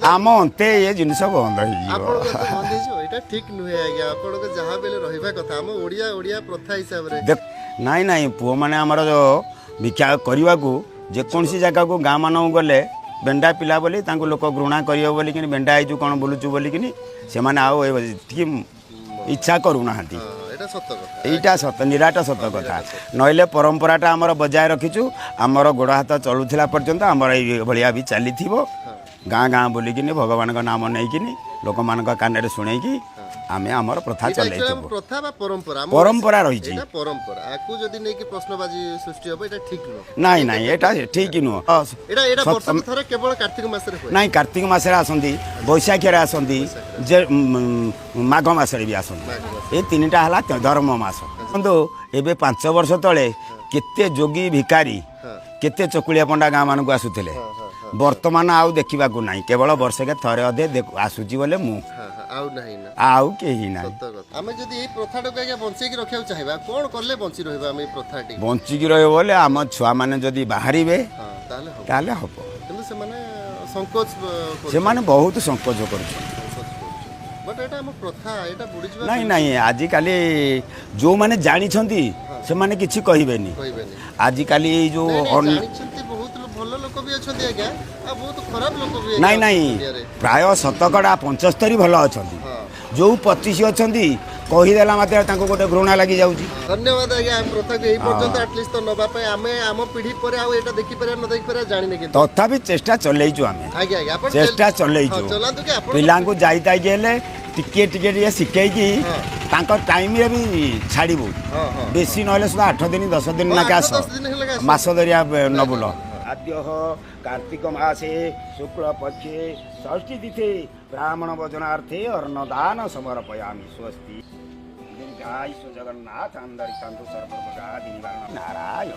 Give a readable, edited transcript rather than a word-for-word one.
ଆମ ଅନ୍ତେ ଏ ଜିନିଷ ବନ୍ଦ ହେଇଯିବ। ଆପଣଙ୍କ ତ ବନ୍ଦ ହେଇଯିବ। ଏଇଟା ଠିକ ନୁହେଁ ଆଜ୍ଞା, ଆପଣଙ୍କ ଯାହା ବେଲେ ରହିବା କଥା ଆମ ଓଡ଼ିଆ ପ୍ରଥା ହିସାବରେ। ନାଇଁ ନାଇଁ, ପୁଅମାନେ ଆମର ଯୋଉ ଭିକ୍ଷା କରିବାକୁ ଯେକୌଣସି ଜାଗାକୁ ଗାଁମାନଙ୍କୁ ଗଲେ ବେଣ୍ଡା ପିଲା ବୋଲି ତାଙ୍କୁ ଲୋକ ଘୃଣା କରିବେ ବୋଲିକିନି, ବେଣ୍ଡା ହେଇଛୁ କ'ଣ ବୁଲୁଛୁ ବୋଲିକିନି ସେମାନେ ଆଉ ଏଠିକି ଇଚ୍ଛା କରୁନାହାନ୍ତି। ହଁ, ଏଇଟା ସତ କଥା। ଏଇଟା ସତ, ନିରାଟ ସତ କଥା। ନହେଲେ ପରମ୍ପରାଟା ଆମର ବଜାୟ ରଖିଛୁ। ଆମର ଗୋଡ଼ ହାତ ଚଳୁଥିଲା ପର୍ଯ୍ୟନ୍ତ ଆମର ଏଇ ଭଳିଆ ବି ଚାଲିଥିବ। ଗାଁ ଗାଁ ବୁଲିକିନି ଭଗବାନଙ୍କ ନାମ ନେଇକିନି ଲୋକମାନଙ୍କ କାନରେ ଶୁଣେଇକି ଆମେ ଆମର ପ୍ରଥା ଏଇଟା actually ଆମ ଚଲେଇଥିବୁ। ପ୍ରଥା ବା ପରମ୍ପରା ଆମ ପରମ୍ପରା ରହିଛି। ଏଇଟା ପରମ୍ପରା। ଆକୁ ଯଦି ନେଇକି ପ୍ରଶ୍ନବାଜି ସୃଷ୍ଟି ହବ, ଏଇଟା ଠିକ ନୁହଁ। ନାଇଁ ନାଇଁ, ଏଇଟା ଠିକ ନୁହଁ। ଏଇଟା ବର୍ଷକୁ ଥରେ କେବଳ କାର୍ତ୍ତିକ ମାସରେ ହୁଏ। ନାଇଁ, କାର୍ତ୍ତିକ ମାସରେ ଆସନ୍ତି, ବୈଶାଖରେ ଆସନ୍ତି, ଯେ ମାଘ ମାସରେ ବି ଆସନ୍ତି। ମାଘ ମାସ। ଏ ତିନିଟା ହେଲା ଧର୍ମ ମାସ। କିନ୍ତୁ ଏବେ 5 ବର୍ଷ ତଳେ କେତେ ଯୋଗୀ ଭିକାରୀ, କେତେ ଚକୁଳିଆ ପଣ୍ଡା ଗାଁମାନଙ୍କୁ ଆସୁଥିଲେ, ହଁ ହଁ ହଁ ବର୍ତ୍ତମାନ ଆଉ ଦେଖିବାକୁ ନାହିଁ। କେବଳ ବର୍ଷକେ ଥରେ ଅଧେ ଆସୁଛି ବୋଲେ ମୁଁ। ହଁ ହଁ, ଆଉ ନାହିଁ ନା? ଆଉ କେହି ନାହିଁ। ସତ କଥା। ଆମେ ଯଦି ଏଇ ପ୍ରଥାଟାକୁ ଆଜ୍ଞା ବଞ୍ଚେଇକି ରଖିବାକୁ ଚାହିଁବା, କଣ କଲେ ବଞ୍ଚି ରହିବ ଆମେ ଏଇ ପ୍ରଥାଟି? ବଞ୍ଚିକି ରହିବ ବୋଲେ ଆମ ଛୁଆମାନେ ଯଦି ବାହାରିବେ ହଁ, ତାହେଲେ ହବ। ତାହେଲେ ହବ। କିନ୍ତୁ ସେମାନେ ସଂକୋଚ କରୁଛନ୍ତି। ସେମାନେ ବହୁତ ସଂକୋଚ କରୁଛନ୍ତି। ସଂକୋଚ କରୁଛନ୍ତି, ବଟ୍ ଏଇଟା ଆମ ପ୍ରଥା, ଏଇଟା ବୁଡ଼ିଯିବା। ନାଇଁ ନାଇଁ, ଆଜିକାଲି ଯେଉଁମାନେ ଜାଣିଛନ୍ତି ସେମାନେ କିଛି କହିବେନି। କହିବେନି। ଆଜିକାଲି ଏଇ ଯେଉଁ ନାଇଁ, ନାଇଁ, ଜାଣିଛନ୍ତି, ବହୁତ ଭଲ ଲୋକ ବି ଅଛନ୍ତି ଆଜ୍ଞା, ଆଉ ବହୁତ ଖରାପ ଲୋକ ବି ଆଜ୍ଞା ନାଇଁ ନାଇଁ, ଅଛନ୍ତି ଦୁନିଆରେ। ପ୍ରାୟ 75% ଭଲ ଅଛନ୍ତି। ଯୋଉ 25 ଅଛନ୍ତି, କହିଦେଲା ମାତ୍ରେ ତାଙ୍କୁ ଗୋଟେ ଘୃଣା ଲାଗି ଯାଉଛି। ଧନ୍ୟବାଦ ଆଜ୍ଞା, ଆମ ପ୍ରଥାକୁ ଏଇ ପର୍ଯ୍ୟନ୍ତ ଆଟଲିଷ୍ଟ ତ ନବା ପାଇଁ। ଆମେ ଆମ ପିଢି ପରେ ଆଉ ଏଇଟା ଦେଖିପାରିବା ନ ଦେଖିପାରିବା ଜାଣିନେ, କିନ୍ତୁ ତଥାପି ଚେଷ୍ଟା ଚଲେଇଛୁ ଆମେ। ଆଜ୍ଞା, ଆପଣ ଚେଷ୍ଟା ଚଲେଇଛୁ। ହଁ, ଚଲାନ୍ତୁ କି ଆପଣ ପିଲାଙ୍କୁ ଯାଇତାଇକି ହେଲେ ଟିକେ ଟିକେ ଟିକେ ଶିଖେଇକି ତାଙ୍କ ଟାଇମରେ ବି ଛାଡ଼ିବୁ। ହଁ ହଁ ବେଶୀ ନହେଲେ ସୁଦ୍ଧା 8 ଦିନ 10 ଦିନ ନାକେ ଆଠ ଆସ। ଦଶ ଦିନ ହେଲେ ଆସ। ମାସ ଧରିଆ ନ ବୁଲ। ଆଦ୍ୟ କାର୍ତ୍ତିକ ମାସେ ଶୁକ୍ଳ ପକ୍ଷେ ଷଷ୍ଠୀ ତିଥି ବ୍ରାହ୍ମଣ ଭୋଜନାର୍ଥେ ଅନ୍ନଦାନ ସମର୍ପୟାମି, ସ୍ୱସ୍ତି। ଦୀର୍ଘାୟୁଷ ଜଗନ୍ନାଥ ଅନ୍ଦରିକାନ୍ତୁ ସର୍ବରୋଗାଦି ନିବାରଣ ନାରାୟଣ।